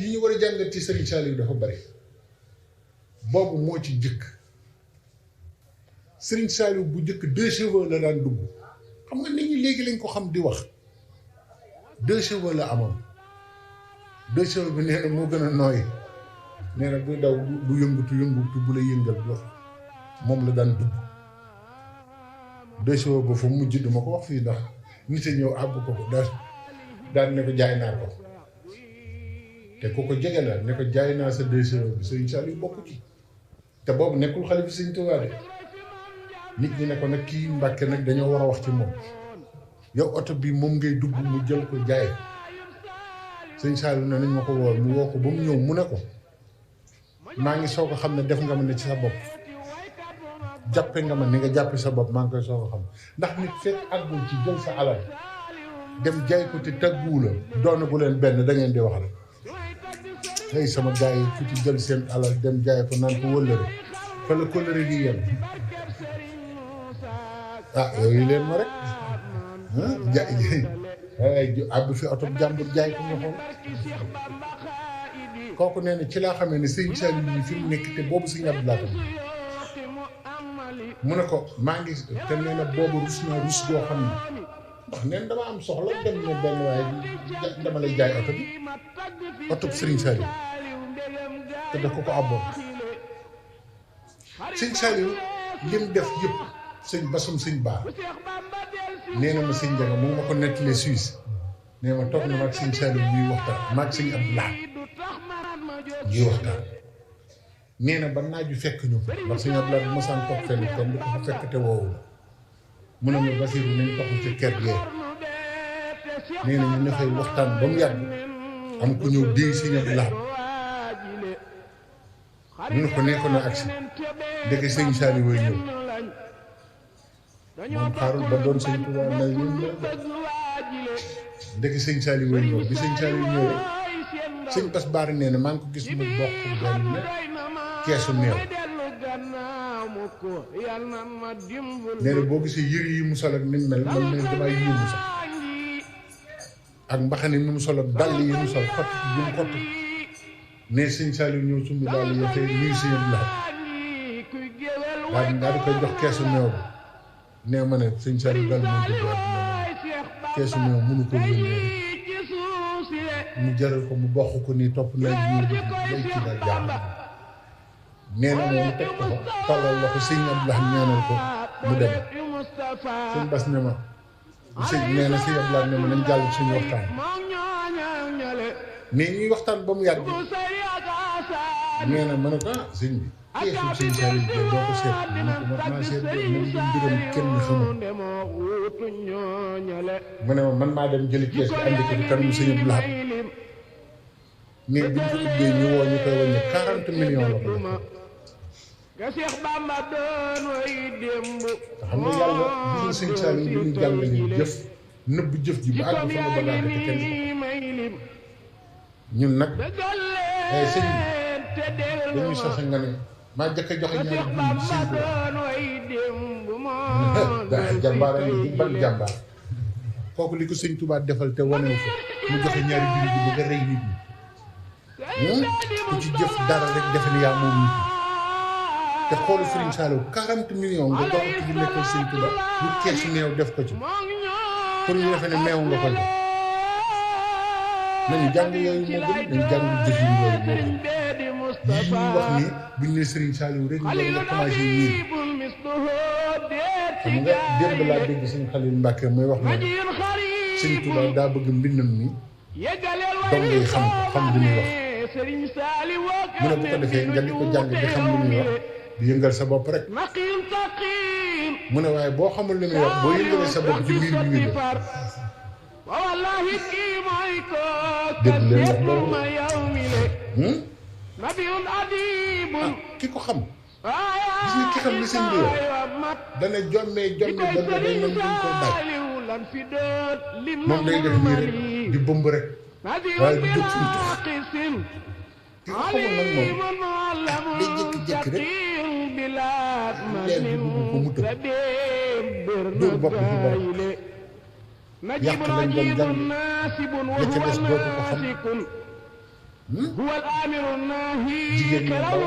li ñu war a jàngat ci Serigne Saliou dafa bari boobu moo ci jëkk Serigne Saliou bu jëkk 2 chevaux la daan dugg xam nga nit ñi léegi lañ ko xam di wax 2 chevaux la amoon 2 chevaux bi nee na moo gën a nooy nee na buy daw bu yëngutu bu la yëngal moom la daan dugg 2 chevaux ba fa mujj duma ko wax fii ndax nit a ñëw àbb ko daal ne ko jaay naa ko te ku ko jege la ne ko jaay naa sa 2 chevaux bi Serigne Saliou bokk ci te boobu nekkul xale bi Serigne Touba de nit ñi ne ko nag kii Mbàkke nag dañoo war a wax ci moom yow oto bi moom ngay dugg mu jël ko jaay Serigne Saliou ne nañ ma ko woo mu woo ko ba mu ñëw mu ne ko maa ngi soog a xam ne def nga ma ne ci sa bopp jàppe nga ma ni nga jàppe sa bopp maa ngi koy soog a xam ndax nit fekk àggul ci jël sa alal dem jaay ko te tagguwu la doona bu leen benn da ngeen di wax rek hey sama gars yi fu ci jël seen alal dem jaay ko naan ko wëllëre fa la kóllëre gi yem ah yooyu leen ma rek àbb fi oto jàmbur jaay ko nga xool kooku nee na ci laa xamee ne Serigne Saliou yi fi mu nekk te boobu Serigne Abdou Lahad mu ne ko maa ngi te nee na boobu rus naa rus goo xam ne ndax neen dama am soxla dem ne benn waaye dama lay jaay oto bi oto Serigne Saliou te da ko abboon Serigne Saliou lim def yëpp sëñ basum sëñ baa nee na ma sëñ Njaga mu ma ko nettalee Suisse nee ma toog na maag sëñ Saliou ñuy waxtaan maag sëñ Abdou Lahad ñuy waxtaan nee na ba naaju fekk ñu ndax sëñ Abdou Lahad bu ma saan toog fenn kenn du ko fa fekk te woowu la mu ne ma Basiru nañ toxu ci kër gee nee na ñu ne fay waxtaan ba mu yàgg am ku ñëw déy sëñ Abdou Lahad mu ne ko nekkoon na agsi ndeke sëñ Saliou way ñëw moom xaarul ba doon sëñ Tuubaa may ñun la ndeke sëñ Saliou way ñëw bi sëñ Saliou ñëwee sëñ Bass Baari nee na maa ngi ko gis mu bokk benn keesu meew nee na boo gisee yëre yi mu sol ak ni mu mel man ne damay yéemu sax ak mbaxane ni mu sol ak dàll yi mu sol xott bi mu xott ne sëñ Saliou ñëw sumbi dàll yi te nuyu sëñ Abdou Lahad daal di koy jox keesu meew bi nee ma ne sëñ Saliou dal moo dëgg àdduna keesu meew mënu ko yónnee mu jaral ko mu bokk ko nii topp naaj bi lay ci daal jàpp nee na moom mu teg ko fa tàllal la ko sëñ Abdou Lahad ñaanal ko mu dem sëñ Bass ne ma nee na sëñ Abdou Lahad ne ma nañ jàll suñu waxtaan mais ñuy waxtaan ba mu yàgg nee na ma ne ko sëñ bi keesu sëñ Saliou bi doo ko seet ma ne ko maa seet moom du mbiram kenn xamul mu ne ma man maa dem jëli kees bi andi ko di kanamu sëñ Abdou Lahad mais bi ñu ko ubbee ñu woo ñu koy wàññi 40 millions la ko def nga xam nga yàlla gis na sëñ Saliou li ñu jàngale jëf nëbb jëf ji ba àgg fa nga bëgg te kenn du ko ñun nag ay sëñ bi dañuy sose nga ne maa jëkk a joxe ñaari junni ci sëñ Tuubaa jàmbaar yi ban jàmbaar kooku li ko sëñ Tuubaa defal te wanewu ko mu joxe ñaari junni bi bëgg a rey nit ñi ku ci jëf dara rek defe ni yaa moom nit ñi te xoolu Serigne Saliou 40 millions nga jox ko ci nekkal sëñ Tuubaa lu keesu meew def ko ci pour ñu defe ne meew nga ko def nañu jàng yooyu moo gën nañu jàng jëf yi yooyu moo gën yii ñuy wax ni buñ ne Serigne Saliou rek loolu nga commencé yéen xam nga démb laa dégg sëñ Xalil Mbàkke mooy wax ne sëñ Tuubaa daa bëgg mbindam mi dong yi xam ko xam li muy wax mu ne bu ko defee nga di ko jàng di xam li muy wax di yëngal sa bopp rek mu ne waaye boo xamul li muy wax boo yëngalee sa bopp ci biir bi nga jël dégg leen wax boobu ki ko xam gis nga ki xam li sëñ bi wax dana jommee ba nga day mën duñ ko daaj moom day def nii rek di bëmb rek waaye du jóg suñu tax ki ko xamul nag moom day jékki-jékki rek leen bi dugg ko mu tëb dóor bopp ci borom yàq lañ doon jàng la ca des dootu ko xam jigéen ñi ndaw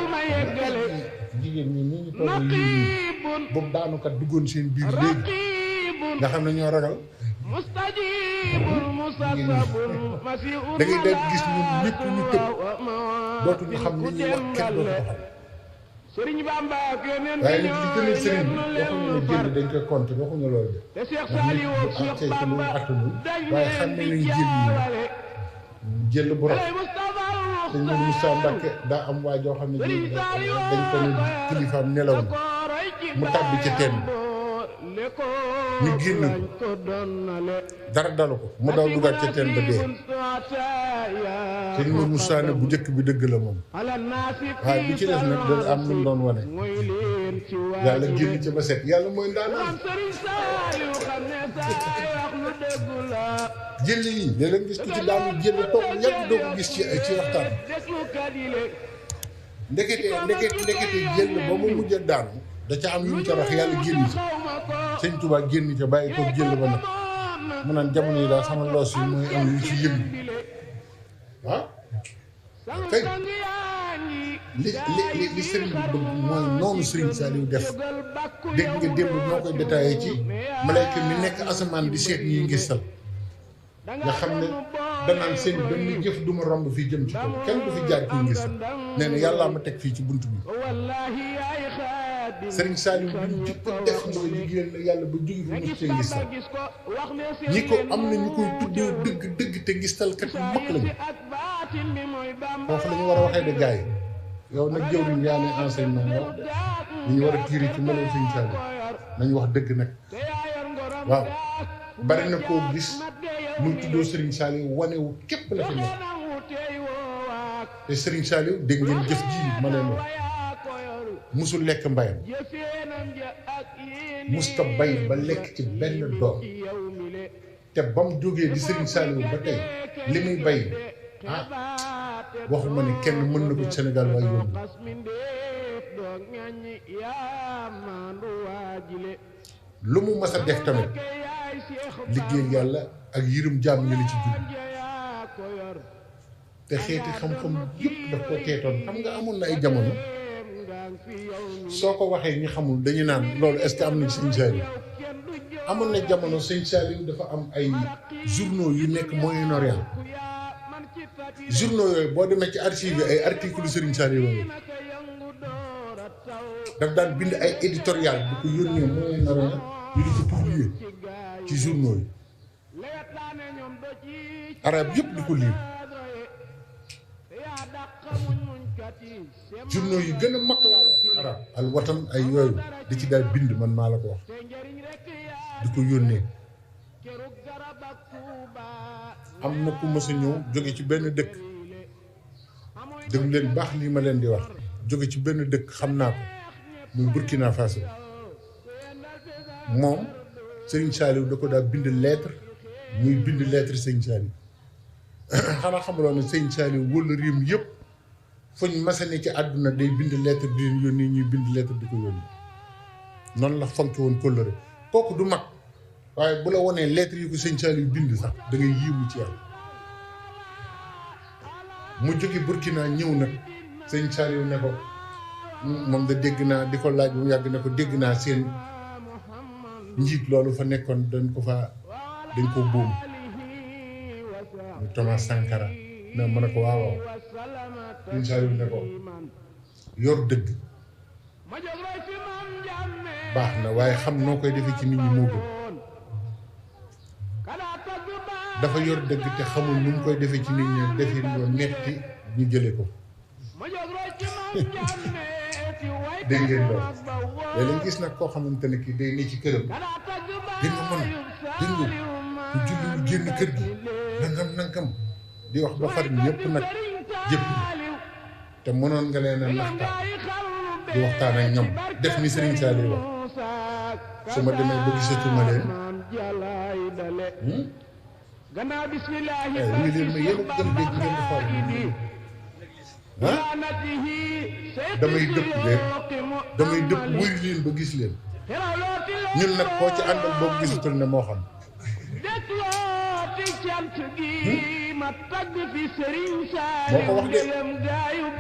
jigéen ñi ni ñu toll nii boobu daanukat duggoon seen biir léegi nga xam ne ñoo ragal da ngay def gis ñun ñëpp ñu tëb dootuñu xam li ñuy wax kenn dootu ko xam waaye nag li gën a sëriñ bi waxuñu ne jënd dañ koy compter waxuñu loolu de ndax nit bu àttee ci lu mu attanul waaye xam ne nañ jël yi jël bu rafet sëñ Mourou Moussa Mbacke daa am waa joo xam ne dañ ko ne kilifaam nelaw na mu tàbbi ca teen ñu génn ko dara dalu ko mu daw dugaat ca teen ba dee sëñ Mourou Moussa ne bu njëkk bi dëgg la moom waaye bi ci des nag da am lu mu doon wane yàlla génn ca ba set yàlla mooy ndaanaan jël yi léeg-léeg gis ko ci daanu jël toog yàgg doo ko gis ci waxtaan ndekete jël ba mu mujj a daanu da ca am yu mu ca wax yàlla génn ca sëñ Tuubaa génn ca bàyyi ko jël ba nag mu naan jamono yi daal sama loos yi mooy am yu ci yëngu ah kay li sëriñ bi bëgg mooy noonu sëriñ Saliou def dégg nga démb moo koy détaillé ci malayka mi nekk asamaan di seet ñi ngistal nga xam ne danaan seen benn jëf du ma romb fii jëm ci kaw kenn du fi jaar kii ngistal nee na yàllaa ma teg fii ci bunt bi sëriñ Saliou bi mu jëkk def mooy liggéeyal na yàlla ba jóge fi mu ci ngistal ñi ko am na ñu koy tuddee dëgg te ngistalkat yu mag lañu foofu la ñu war a waxee de gars yi yow nag jëw niñ yaa ne enseignement nga wax de ñu war a tiiri ci melo sëriñ Saliou nañ wax dëgg nag waaw bari na koo gis muy tuddoo Serigne Saliou wanewu képp la fi nekk te Serigne Saliou dégg ngeen jëf ji ma leen wax musul lekk mbayam musta bay ba lekk ci benn doom te ba mu jógee di Serigne Saliou ba tey li muy bay waxuma ne kenn mën na ko ci Sénégal waaye yomb lu mu mas a def tamit liggéeyal yàlla ak yërëm jaam ñi la ci jub te xeeti xam-xam yëpp daf ko teetoon xam nga amoon na ay jamono soo ko waxee ñi xamul dañu naan loolu est-ce que am na ci Sëñ Saliou amoon na jamono Sëñ Saliou dafa am ay journaux yu nekk Moyen-Orient journaux yooyu boo demee ci archive ay articles Sëriñ Saliou yooyu daf daan bind ay éditorial bu ko yónnee Moyen-Orient ñu di ko publier ci journaux yi arab yëpp di ko lire journaux yi gën a mag laa wax arab al watan ay yooyu di ci daal bind man maa la ko wax di ko yónnee am na ku mës a ñëw jóge ci benn dëkk déglu leen baax lii ma leen di wax jóge ci benn dëkk xam naa ko muy Burkina Faso moom Serigne Saliou da ko daa bind lettre muy bind lettre Serigne Saliou xanaa xamuloo ne Serigne Saliou wala réew yëpp fuñ masane ci àdduna day bind lettre di leen yónni ñuy bind lettre di ko yónni noonu la fonki woon kóllëre kooku du mag waaye bu la wonee lettre yi ko Serigne Saliou bind sax da ngay yéemu ci yàlla mu jóge Burkina ñëw nag Serigne Saliou ne ko moom da dégg naa di ko laaj bu mu yàgg ne ko dégg naa seen njiit loolu fa nekkoon dañ ko boom mu Thomas Sankara na mën a ko waawaaw Sëñ Saliou ne ko yor dëgg baax na waaye xam noo koy defee ci nit ñi moo gën dafa yor dëgg te xamul nu mu koy defee ci nit ñi defi loo metti ñu jële ko dégg ngeen loolu léeg-léeg gis nag koo xamante ne kii day ne ci këram dégg nga mën dégg nga ku julli mu génn kër gi nangam di wax ba far ñëpp nag jëpp te mënoon nga leen a naxtaan di waxtaan ak ñoom def ni Serigne Saliou wax su ma demee ba gisatuma leen wuy leen ma yéen a gën dégg ngeen di xool damay dëpp wëri leen ba gis leen ñun nag koo ci àndal boo gisatul ne moo xam moo ko wax de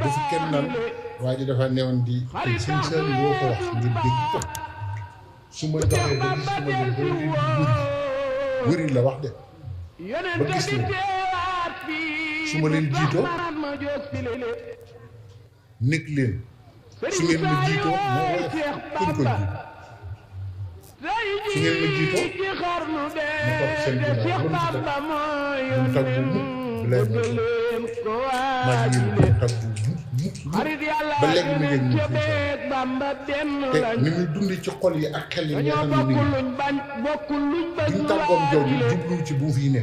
du fi kenn naan waa ji dafa newoon di sëñ Saliou woo ko wax ngir dégg ko su ma doxee ba gis su ma dem ba wëri la wax de ba gis leen su ma leen jiitoo nekk leen su ngeen ma jiitoo moo woyof kuñ ko jiit su ngeen ma jiitoo mu topp seen ginnaaw lu mu tag bu mukk bi lay maa ngi yéen ko tag bu mukk ba léegi mi ngeen ñu fi te ni muy dundi ci xol yi ak xel yi nga xam ne nii duñ tàggoom jaww ji jublu ci bu mu fiy ne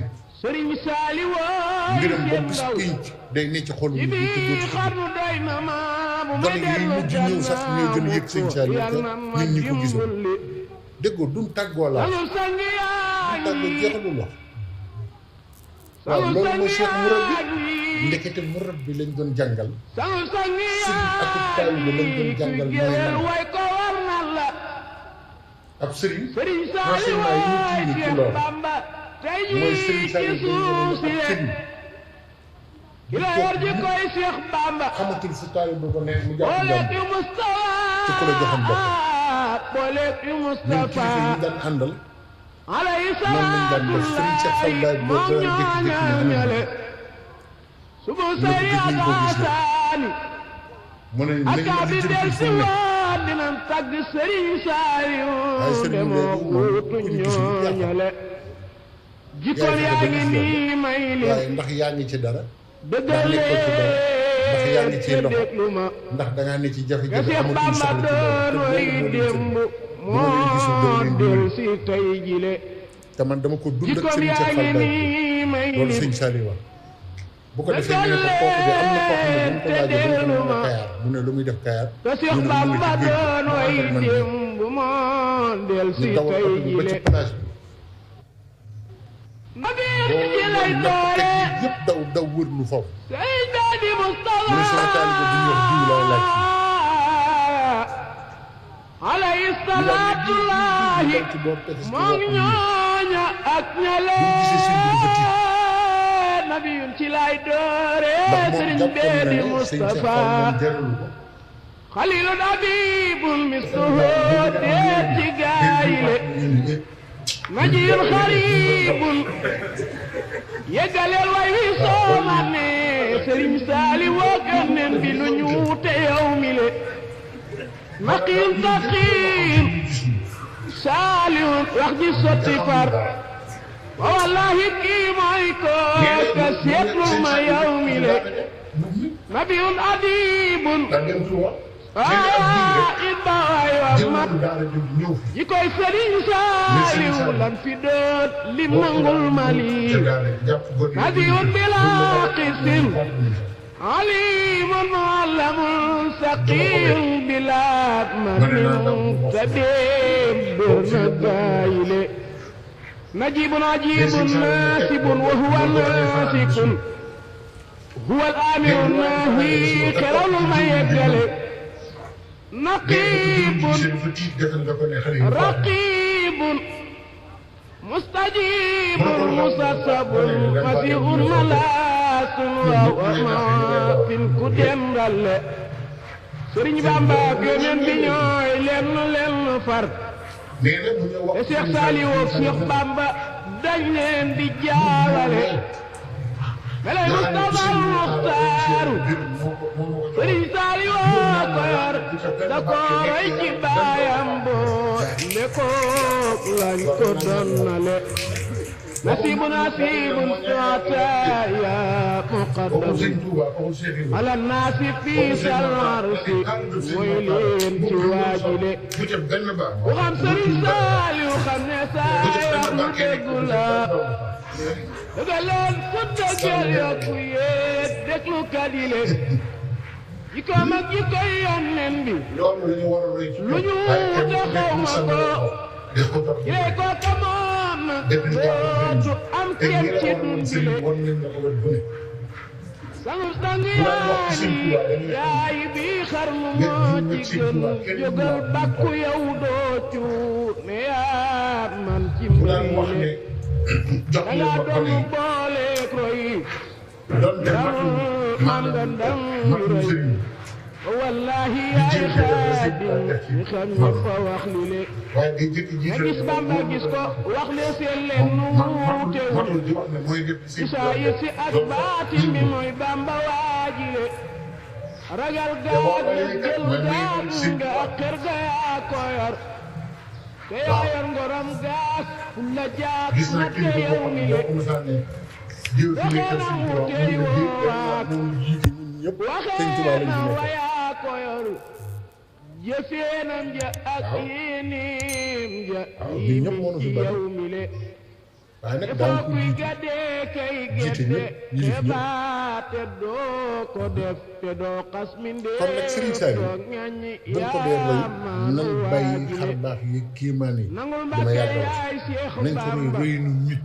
ngërëm ba bis pénc day ne ci xol yi ñu te dootu ko gone yi mujj ñëw sax ñoo gën a yëg sëñ Saliou que ñun ñi ko gisoon déggoo duñ tàggoo laa duñ tàggoo jeexalul wax waaw loolu mooy Cheikh Mourabbi ndekete Mourabbi lañ doon jàngal sëñ ak taalibe lañ doon jàngal mooy lan ab sëriñ renseignement yi ñu tiini ci loolu mooy sëriñ Saliou dañ ñëwoon ab sëriñ xamatul fu taalibe ba nekk mu jàpp njàmb ci ku la joxam bopp ñun kilifa yi daan àndal noonu lañ daan def sëriñ Cheikh Fall Baye boo daan jékki-jékki ne ana ñu ne ko gëj nañ koo gis la mu ne nañ ma di jënti fu mu ne waaye sëriñ léegi moom ku ñu gis ñu jàpp waaye ndax yaa ngi ci dara ndax nekkoo ci dara ndax yaa ngi ciy loxo ndax da ngaa ne ci jafe-jafe amatuñ soxla ci loolu te loolu moo leen sëriñ bu ma leen gisul doo leen dimbali te man dama ko dund ak sëriñ Cheikh Fall Baye loolu sëñ Saliou wax bu ko defee ñu ne ko kooku de am na koo xam ne bu ñu ko laajee dañ ko mën a Kayaar mu ne lu muy def Kayaar ñu ne mu ngi ci géej mu ànd ak man ñu dawal oto bi ba ci plage bi boo nappkat yi yëpp daw wër lu foofu mu ne sama taalibe bu ñu wax diw laay laaj fii ci boobu tefes ko wax ñu gisee suñ bi dafa tiit ndax moom jàppoon na ne sëñ Cheikh Fall moom jaralu ko xalilun abibun misluhu déet ci gaayile najiyun xaribun yeggaleel way wi soomane sëriñ Saliou woo nen bi lu ñu wute yow mi le naqiyun taqiyun Saliou wax ji sotti far wa wallahi kii mooy ko ka seetlu ma yow mi le nabiyun adibun it ba waay wax mat yi koy sëriñ Saliou lan fi doot lim nangul mali nabiyun bila qisin alimun muallamun saqiyun bila manin tadim burna bayile najibun ajibun nasibun wa huwa nasikun huwa al-amiru nahi xerawlul ma yeggale naqibun raqibun mustajibun musasabun masihun malasun wa maafin ku dendale Sëriñ Bamba gëneen bi ñooy lenn far te Cheikh Saliou ak Cheikh Bamba dañ leen di jaawale melay Mustafa Muxtaaru Sëriñ Saliou ko yor da ko roy ci baayam boo le ko lañ ko donnale nasibun soota ya muqaddam ala naasi fii salmarsi mooy leen ci waajile ku xam Sëriñ Saliou xam ne saa mu déggu la dëgga leen ku dëggal yokku yéet déglu kadile jikkoom ak jikkoy Yonent bi lu ñu wute xaw ma ko yee ko kamoon na dootu am kenn ci dun bile sangu sangu yaay bi xarnu moo ci gën jógal bakku yow dootu ne yaa man ci mbile danga doon boole roy donte matul sëriñ wallahi yaay xaadim ñi xam ña fa wax li le waaye day jëkki nga jiital gis Bamba gis ko wax lee seen leen nu wuutewul di wax ne mooy def si saa yi si ak baatin bi mooy Bamba waajile ragal gaag nga jël gaag nga xër ga yaa ko yor te yaa yor ngorom gaag la jaag gis na na kii te bi yow mi le boo xam ne jiw fi nekk sëñ Tuubaa moom jiite ñun ñëpp sëñ Tuubaa lañ fi nekk wayaa ko yor jëfeenam ja ak yéenim ja ñun ñëpp moo nu fi bari yow mi le waaye nag daan ko kuy jiite gadee kay jiite gerte ñëpp yilif ñëpp te doo ko def te doo xas mindee kon nag Serigne Saliou buñ ko dee roy nan bàyyi xar baax yi kéemaan yi dama yàgg wax nañ ko roy royinu nit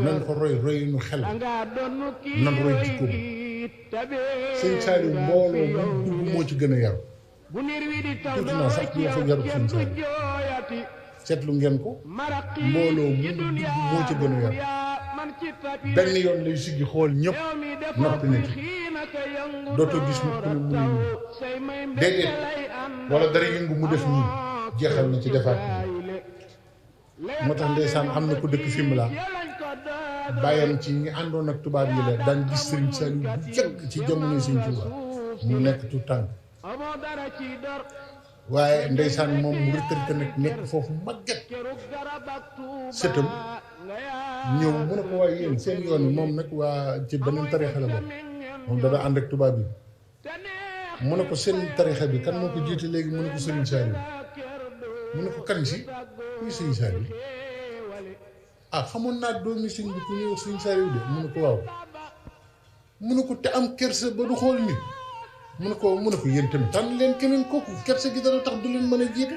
nañ ko roy nu xel nan roy jikkoom Serigne Saliou mbooloo mu dugg moo ci gën a yaru tuuti naa sax ñoo fa yarut Serigne Saliou seetlu ngeen ko mbooloo mu dugg moo ci gën a yaru benn yoon lay siggi xool ñëpp noppi na ci dootoo gis mu ku ne mu ne nii déedéet wala dara yëngu mu def nii jeexal na ci defaat moo tax ndeysaan am na ko dëkk Fimela bàyyam ci ñi àndoon ak tubaab yi la daan gis Serigne Saliou bu jëkk ci jamono Serigne Touba mu nekk tout tànk waaye ndeysaan moom mu retraité nag nekk foofu màgget sëtam ñëw mu ne ko waaye yéen seen yoon yi moom nag waa ci beneen tarixa la bokk moom dana ànd ak tubaab yi mu ne ko seen tarixa bi kan moo ko jiite léegi mu ne ko Serigne Saliou mu ne ko kan si kuy Serigne Saliou ah xamoon naa doomi sëñ bi ku ñuy wax Serigne Saliou de mu ne ko waaw mu ne ko te am kersa ba du xool nit mu ne ko yéen tamit tànn leen keneen kooku kersa gi dana tax du leen mën a jiite